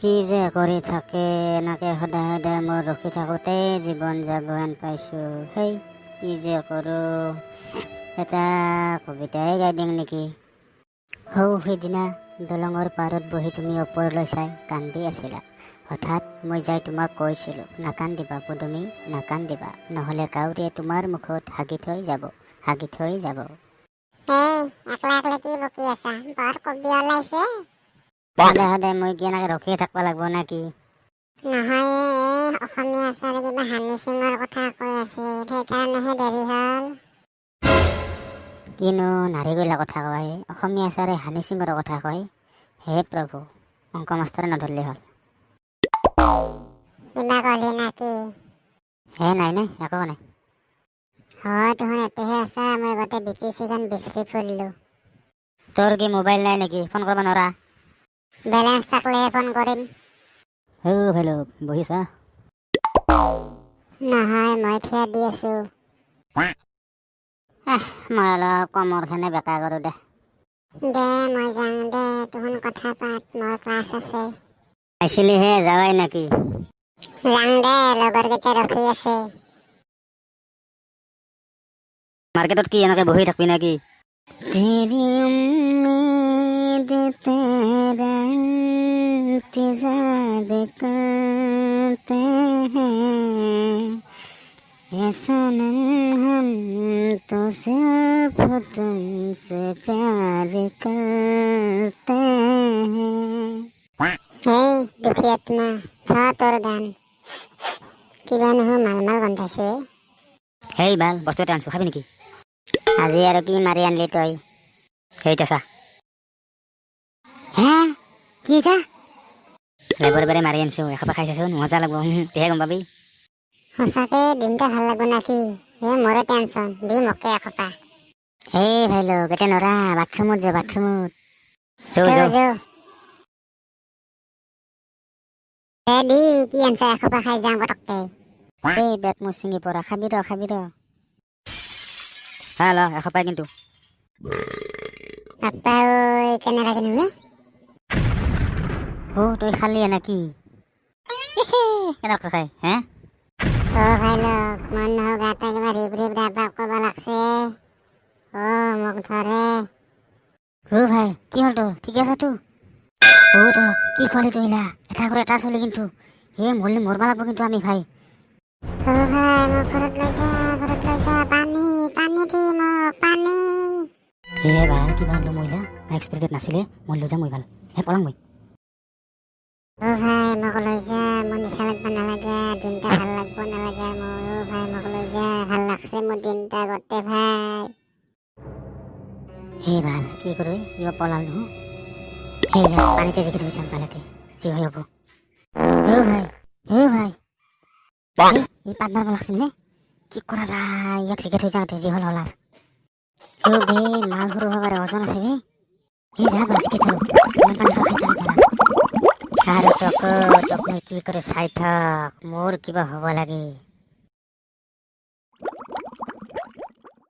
কি যে কৰি থাকে এনেকে, সদায় সদায় মোৰ ৰখি থাকোঁতেই জীৱন যাব হেন পাইছোঁ। হেই, কি যে কৰোঁ, এটা কবিতাই গাই দিওঁ নেকি? সৌ সিদিনা দলঙৰ পাৰত বহি তুমি ওপৰলৈ চাই কান্দি আছিলা। হঠাৎ মই যাই তোমাক কৈছিলোঁ, নাকান্দিবা পদুমী, নাকান্দিবা, নহ'লে কাউৰীয়ে তোমাৰ মুখত হাগি থৈ যাব, হাগি থৈ যাব। এই, একলা একলা কি বকি আছা? বৰ কবি ওলাইছে। সদায় সদায় মই কি এনেকে ৰখিয়ে থাকিব লাগিব নেকি? নহয়, এই অসমীয়া ছাৰে কিবা হানি সিঙৰ কথা কৈ আছিল, সেইকাৰণেহে দেৰি হ'ল। কিনো নাৰীগিলা কথা কয়, অসমীয়া ছাৰে হানি সিঙৰ কথা কয়। হে প্ৰভু, অংক মাষ্টৰে নধৰিলে হ'ল। কিবা কলি নাকি? হে, নাই নাই, একো নাই। হয়, তহঁত এতেহে আছা, মই গোটেই বিপিচিখন বিচাৰি ফুৰিলো। তোৰ কি মোবাইল নাই নেকি? ফোন কৰিব নোৱাৰা? বেলেঞ্চ থাকলেহে ফোন কৰিম। হে ভাইলোক, বহিছা? নহয়, মই থিয় দি আছো। মই অলপ কমৰখনে বেকা কৰোঁ দে। দে, মই যাওঁ দে, তহঁত কথা পাত, মোৰ ক্লাছ আছে। আহিছিলিহে, যাৱাই নেকি? যাওঁ দে, লগৰকেইটা ৰখি আছে। মাৰ্কেটত কি এনেকে বহি থাকবি নেকি? तेरी उम्मीद, तेरा इंतजार करते हैं, ये सनम, हम तो सिर्फ तुमसे प्यार करते हैं। হেই দুখী আত্মা, থ তোৰ গান। কিবা নহয় মাল মাল গোন্ধাইছে। হেই বাল, বস্তু এটা আনছো, খাবি নেকি? আজি আৰু কি মাৰি আনলি তই? সেই চাচা। হে, কি এটা লেবৰ বাৰে মাৰি আনছো, এসোপা খাই চাচোন, মজা লাগব, তেহে গম পাবি। সঁচাকে দিনটা ভাল লাগব নাকি? হে, মোৰে টেনচন দি মোকে এসোপা। হেই ভাই লোক, এটা নৰা, বাথৰুমত যা, বাথৰুমত যো। যো। যো। যো। দে দি, কি আনছা, এসোপা খাই যাওঁ পটককে। এই বেট মোৰ ছিঙি পৰা, খাবি ৰ, খাবি ৰ। হা, ল, এসোপাই কিন্তু। বাপ্পা ঐ, কেনে লাগে নহয়? অ', তই খালি নেকি? কেনেকৈ খাই হে? অ ভাই লোক, মন নহয় গাটা কিবা ৰিপ ৰিপ ৰাপ ৰাপ কৰিব লাগছে। অ, মোক ধৰে। অ ভাই, কি হ'ল তোৰ? ঠিকে আছে তো? অ, তোৰ কি খোৱালি তই? ইলা এটা কৰি এটা চলি কিন্তু হে, মৰলি মৰবা লাগব কিন্তু আমি ভাই। অ ভাই, মোক ঘৰত লৈ যা, ঘৰত লৈ যা, পানী পানী দি মোক পানী। হে ভাল, কিবা আনলো মহিলা এক্সপিৰিয়েট নাছিলে, মই লৈ যাম, মই ভাল হে, পলাং মই। অ ভাই, মোক লৈ যা, মোৰ নিচা লাগব নালাগে, দিনটা ভাল লাগব নালাগে মোৰ। অ ভাই, মোক লৈ যা, ভাল লাগছে মোৰ দিনটা গোটেই ভাই। হে ভাল, কি কৰোঁ? কিবা পলাল নহয়। সেই যা, পানীতে জিকি থৈ যাম, পালাতে যি হয় হ'ব। অ ভাই, অ ভাই, ই পাত মাৰিব লাগছিল নে? কি কৰা যায়? ইয়াক জিকি থৈ যাওঁতে যি হ'ল হ'ল আৰু। অ বে, মাল সৰু হ'ব পাৰে, ওজন আছে বে। এই যা, বাল, জিকি থলো, যিমান পানী খাই থাকে আৰু। তোক মই কি কৰি চাই থাক, মোৰ কিবা হ'ব লাগে।